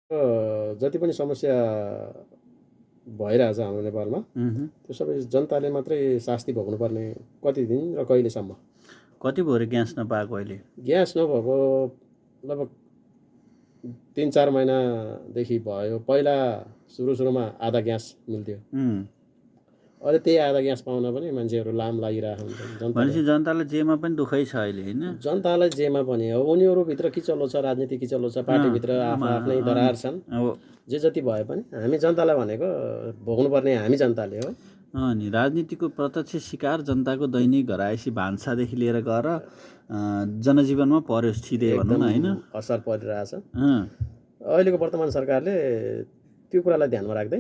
जति पनि समस्या भइरहेछ हाम्रो नेपालमा त्यो सबै जनताले मात्रै शास्ति भोग्नुपर्ने कति दिन र कहिलेसम्म? कति भयो रे ग्यास नपाएको अहिले? ग्यास नभएको लगभग 3-4 महिनादेखि भयो। पहिला सुरुमा आधा ग्यास मिल्थ्यो। अहिले त्यही आधा ग्यास पाउन पनि मान्छेहरू लाम लागिरहेको हुन्छ। भनेपछि जनतालाई जेमा पनि दुःखै छ अहिले हैन? जनतालाई जेमा पनि हो। उनीहरूभित्र किचलो छ, राजनीति किचलो छ, पार्टीभित्र आफ्नै दरार छन्। जे जति भए पनि हामी जनतालाई भनेको भोग्नुपर्ने हामी जनताले हो। अनि राजनीतिको प्रत्यक्ष शिकार जनताको दैनिक घरायसी भान्सादेखि लिएर गएर जनजीवनमा पर्यो सिधै भनौँ न हैन? असर परिरहेछ। अहिलेको वर्तमान सरकारले त्यो कुरालाई ध्यानमा राख्दै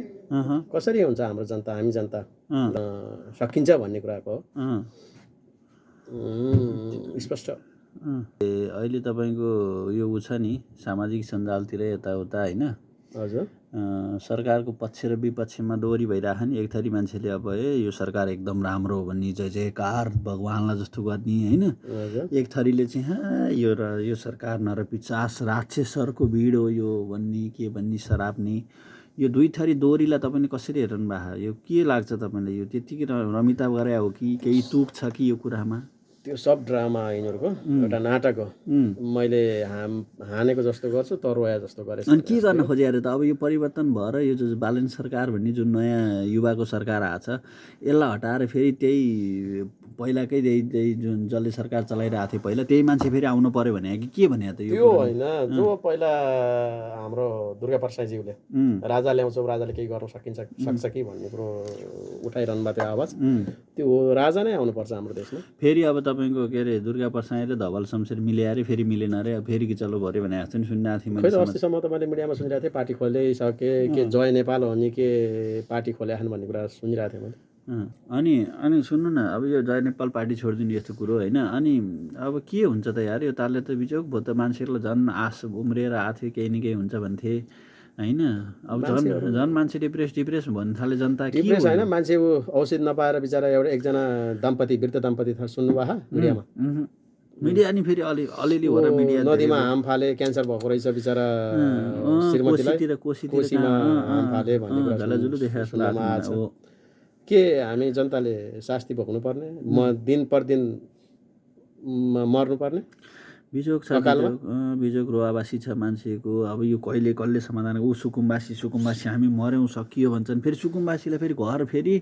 कसरी हुन्छ हाम्रो जनता, हामी जनता सकिन्छ भन्ने कुराको स्पष्ट। अहिले तपाईँको यो उ छ नि सामाजिक सञ्जालतिर यताउता हैन? हजुर। सरकारको पक्ष र विपक्षमा दोहोरी भइरहेको नि। एक थरी मान्छेले अब यो सरकार एकदम राम्रो हो भन्ने जय जयकार भगवान्लाई जस्तो गर्ने हैन? एक थरीले चाहिँ यो सरकार नरपिचास राक्षसहरूको भिड हो यो भन्ने के भन्ने सराप्ने। यो दुई थरी दोहोरीलाई तपाईँले कसरी हेर्नु भएको? यो के लाग्छ तपाईँलाई? यो त्यतिकै रमिता गरे हो कि केही तुक छ कि यो कुरामा? त्यो सब ड्रामा यिनीहरूको एउटा नाटक हो। मैले हानेको जस्तो गर्छु, तरुवाया जस्तो गरेँ। अनि के गर्न खोजे अरे त? अब यो परिवर्तन भएर यो बालन सरकार भन्ने जुन नयाँ युवाको सरकार आएको छ यसलाई हटाएर फेरि त्यही पहिलाकै त्यही जुन जसले सरकार चलाइरहेको थियो पहिला त्यही मान्छे फेरि आउनु पर्यो भने कि के भने त? यो होइन, जो पहिला हाम्रो दुर्गा प्रसादज्यूले राजा ल्याउँछौ, राजाले केही गर्न सक्छ कि भन्ने कुरो उठाइरहनु भएको थियो आवाज। त्यो राजा नै आउनुपर्छ हाम्रो देशमा। फेरि अब तपाईँको के अरे दुर्गा प्रसाद र धवल शमशेर मिले अरे फेरि मिलेन अरे फेरि कि चलो भऱ्यो भने जस्तो नि सुनिरहेको थिएँ मैले। अस्तिसम्म त मैले मिडियामा सुनिरहेको थिएँ पार्टी खोलिसके के जय नेपाल हो नि के पार्टी खोल्याछन् भन्ने कुरा सुनिरहेको थिएँ मैले। अनि सुन्नु न, अब यो जय नेपाल पार्टी छोडिदिनु यस्तो कुरो होइन? अनि अब के हुन्छ त यार? यो तालले त बिचोक भयो त। मान्छेहरूलाई झन् आश उम्रिएर आएको थियो केही न केही हुन्छ भन्थे होइन? अब झन् मान्छे डिप्रेस भन्न थाले जनता। डिप्रेस होइन, मान्छे औषध नपाएर बिचरा एकजना दम्पति वृद्ध दम्पति सुन्नुभयो मिडियामा? मिडिया नि फेरि अलिअलि हो र मिडिया नदीमा हाम फाले क्यान्सर भएको रहेछ बिचरा श्रीमतीलाई, कोसीमा हाम फाले भन्ने कुरा सुन्नमा आएको छ। के हामी जनताले शास्ति भोग्नुपर्ने? दिन पर दिन मर्नुपर्ने? बिजोग छ, बिजोग रोवाबासी छ मान्छेको। अब यो कहिले कसले समाधान? सुकुम्बासी हामी मऱ्यौँ सकियो भन्छन्। फेरि सुकुम्बासीलाई फेरि घर फेरि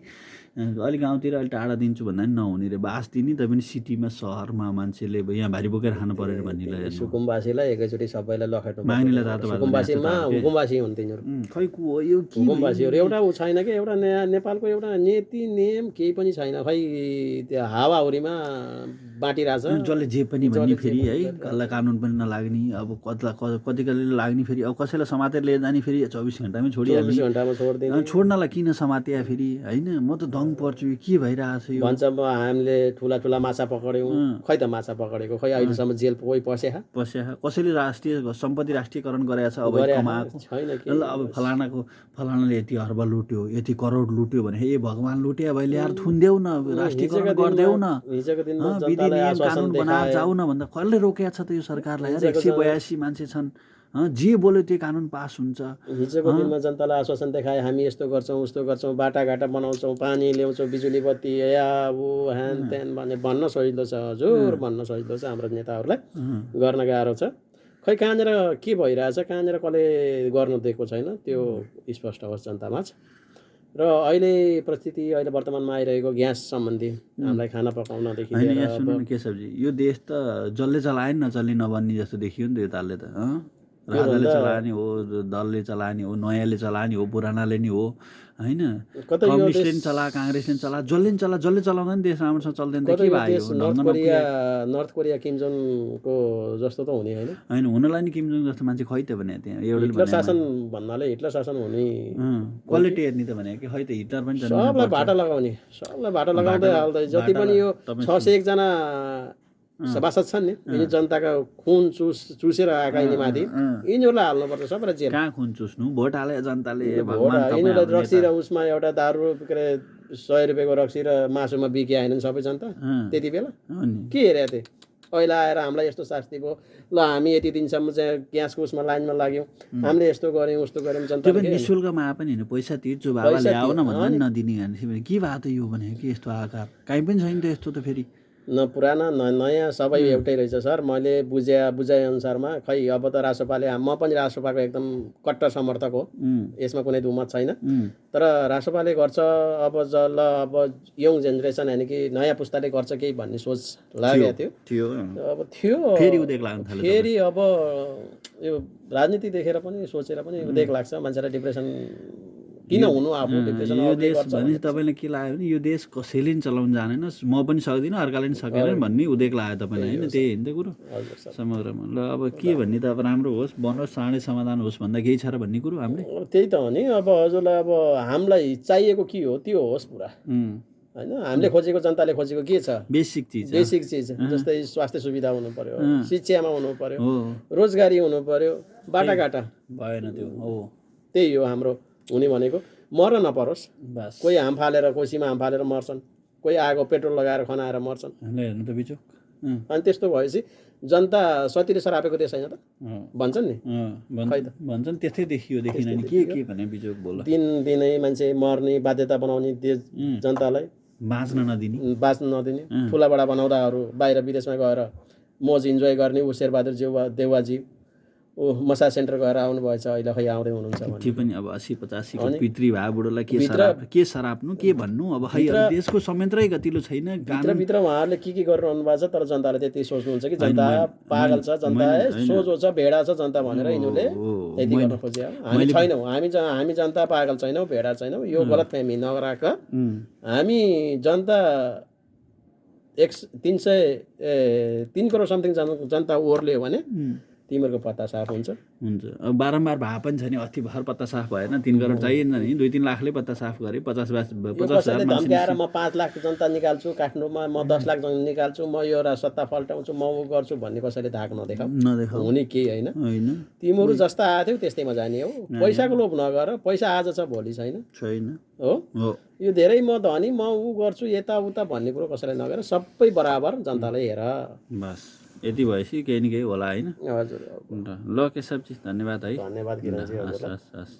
अलिक गाउँतिर अलिक टाढा दिन्छु भन्दा पनि नहुने रे। बास दिने त पनि सिटीमा सहरमा मान्छेले यहाँ भारी बोकेर खानु पर्यो भन्ने। सुकुम्बासीलाई एकैचोटि सबैलाई लखेट्नु माग्नेलाई तातो सुकुम्बासीमा हुकुम्बासी हुन् तिनीहरू। खै को हो यो? हुकुम्बासीहरू एउटा ऊ छैन कि एउटा नेपालको एउटा नीति नियम केही पनि छैन। खै त्यो हावाहुरीमा बाँटिरहेछ जसले जे पनि भन्ने फेरि है। कसलाई कानुन पनि नलाग्ने, अब कति लाग्ने फेरि अब कसैलाई समातेर लिएर जाने फेरि 24 घन्टामै छोडिहाल्ने। 24 घन्टामा छोडिदिने। छोड्नलाई किन समात्या फेरि होइन? म त दङ पर्छु के भइरहेछ यो? भन्छ हामीले ठुला ठुला माछा पकड्यौँ। खै त माछा पकडेको? खै अहिलेसम्म जेल कोही पस्या? कसैले राष्ट्रिय सम्पत्ति राष्ट्रियकरण गरेको छ अब कमाएको छैन कि? अब फलानाले यति अर्ब लुट्यो, यति करोड लुट्यो भने हे भगवान लुट्या भइले यार थुन्देऊ न, राष्ट्रियकरण गरिदेऊ न, विधि नियम कानुन बनाएर जाऊ न भन्दा कसले रोकेको छ त यो सरकारलाई? यार 182 मान्छे छन्, जे बोल्यो त्यो कानुन पास हुन्छ। हिजोको दिनमा जनतालाई आश्वासन देखाए हामी यस्तो गर्छौँ उस्तो गर्छौँ, बाटाघाटा बनाउँछौँ, पानी ल्याउँछौँ, बिजुली बत्ती या ऊ ह्यान त्यान भने भन्न सजिलो छ। हजुर भन्न सजिलो छ, हाम्रो नेताहरूलाई गर्न गाह्रो छ। खै कहाँनिर के भइरहेछ, कहाँनिर कसले गर्नु दिएको छैन त्यो स्पष्ट होस् जनतामाझ। र अहिले परिस्थिति अहिले वर्तमानमा आइरहेको ग्यास सम्बन्धी हामीलाई खाना पकाउनदेखि लिएर के सब्जी यो देश त जसले चलाए नि नचल्ने नबन्ने जस्तो देखियो नि त यो तालले त। राजाले चलाने हो, दलले चलाने हो, नयाँले चलाने हो, पुरानाले नि हो होइन? कम्युनिस्टले नि चला, काङ्ग्रेसले नि चला, जसले चलाउँदा नि देश राम्रोसँग चल्दैन त के भयो? नर्थ कोरिया किम जोङको जस्तो त हुने होइन? होइन, हुनलाई नि किम जोङ जस्तो मान्छे खै त भने त्यहाँ एउटा हिटलर शासन भन्नाले हिटलर शासन हुने क्वालिटी हेर्ने त भने कि खै त हिटलर पनि सबलाई भाटा लगाउने, सबलाई भाटा लगाउँदै हाल्दै जति पनि यो 601 जना सभासद छन् नि, यिनी जनताका खुन चुसेर आएका यिनी माथि यिनीहरूलाई हाल्नुपर्छ सबैलाई जेल। कहाँ खुन चुस्नु? भोट हाले जनताले। यिनीहरूलाई रक्सी र उसमा एउटा दारु के अरे 100 रुपियाँको रक्सी र मासुमा बिके आएनन् सबै जनता त्यति बेला के हेरेको थिए? अहिले आएर हामीलाई यस्तो शास्ति भयो ल हामी यति दिनसम्म चाहिँ ग्यासको उसमा लाइनमा लाग्यौँ हामीले यस्तो गऱ्यौँ उस्तो गऱ्यौँ त्यो जनताले पनि निःशुल्कमा आए पनि होइन पैसा तिर्छु बाबा ल्याऊ न भन्दा नि नदिने भने के भएको त यो भने के यस्तो आकार काहीँ पनि छैन त यस्तो त फेरि न पुराना न नयाँ सबै एउटै रहेछ सर मैले बुझाइअनुसारमा खै अब त रासोपाले म पनि रासोपाको एकदम कट्टर समर्थक हो यसमा कुनै दुमत छैन तर रासोपाले गर्छ अब अब यङ जेनेरेसन यानि कि नयाँ पुस्ताले गर्छ केही भन्ने सोच लागेको थियो अब थियो फेरि उदेक लाग्न थाल्यो फेरि अब यो राजनीति देखेर पनि सोचेर पनि उदेक लाग्छ मान्छेलाई डिप्रेसन किन हुनु आफू डिप्रेसन यो देश भने तपाईँलाई के लाग्यो भने यो देश कसैले पनि चलाउन जानेन म पनि सक्दिनँ अर्काले पनि सकेन भन्ने उदेक लाग्यो तपाईँलाई होइन त्यही होइन त कुरो समग्रमा ल अब के भन्ने त अब राम्रो होस् बनोस् चाँडै समाधान होस् भन्दा केही छ र भन्ने कुरो हामीले त्यही त हो नि अब हजुरलाई अब हामीलाई चाहिएको के हो त्यो होस् पुरा होइन हामीले खोजेको जनताले खोजेको के छ बेसिक चिज जस्तै स्वास्थ्य सुविधा हुनु पर्यो शिक्षामा हुनु पर्यो रोजगारी हुनु पर्यो बाटाघाटा भएन त्यो हो त्यही हो हाम्रो हुने भनेको मर्न नपरोस् बस कोही हाम फालेर कोसीमा हाम फालेर मर्छन् कोही आगो पेट्रोल लगाएर खनाएर मर्छन् हेर्नु त बिचो अनि त्यस्तो भएपछि जनता सतीले सरापेको देश छैन त भन्छन् नि खै त भन्छन् त्यस्तै देखियो देखिन नि के भने बिचोक बोल दिनै मान्छे मर्ने बाध्यता बनाउने देश जनतालाई बाँच्न नदिने ठुलाबडा बनाउँदाहरू बाहिर विदेशमा गएर मोज इन्जोय गर्ने ऊ शेरबहादुर देउवाजी ऊ मसाज सेन्टर गएर आउनु भएछ अहिले खै आउँदै हुनुहुन्छ त्यो पनि अब 80-85 को पितृ भए बुढोलाई के सराप्नु के भन्नु अब खै देशको संयन्त्रै गतिलो छैन भित्र उहाँहरूले के गरिरहनु भएको छ तर जनताले त्यति सोच्नुहुन्छ कि जनता पागल छ जनता सोझो छ भेडा छ जनता भनेर यिनीहरूले त्यति गर्न खोजे हामी छैनौँ हामी जनता पागल छैनौँ भेडा छैनौँ यो गलतफहमी नगराक हामी जनता 3 करोड समथिङ जनता ओर्ल्यो भने तिमीहरूको पत्ता साफ हुन्छ अब बारम्बार भए पनि छ नि अस्ति भर पत्ता साफ भएन 3 करोड चाहिएन नि 2-3 लाखले पत्ता साफ गरे 50,000 धम्क्याएर म 5 लाख जनता निकाल्छु काठमाडौँमा म 10 लाख जनता निकाल्छु म यो सत्ता फल्टाउँछु म उ गर्छु भन्ने कसैले धाक नदेखाऊ हुने केही होइन तिमीहरू जस्ता आएको थियौ त्यस्तैमा जाने हो पैसाको लोभ नगर पैसा आज छ भोलि छैन हो यो धेरै म धनी म उ गर्छु यताउता भन्ने कुरो कसैलाई नगर सबै बराबर जनतालाई हेर बस यति भएपछि केही न केही होला होइन हजुर ल केशवजी धन्यवाद है धन्यवाद किरणजी हजुरलाई हस्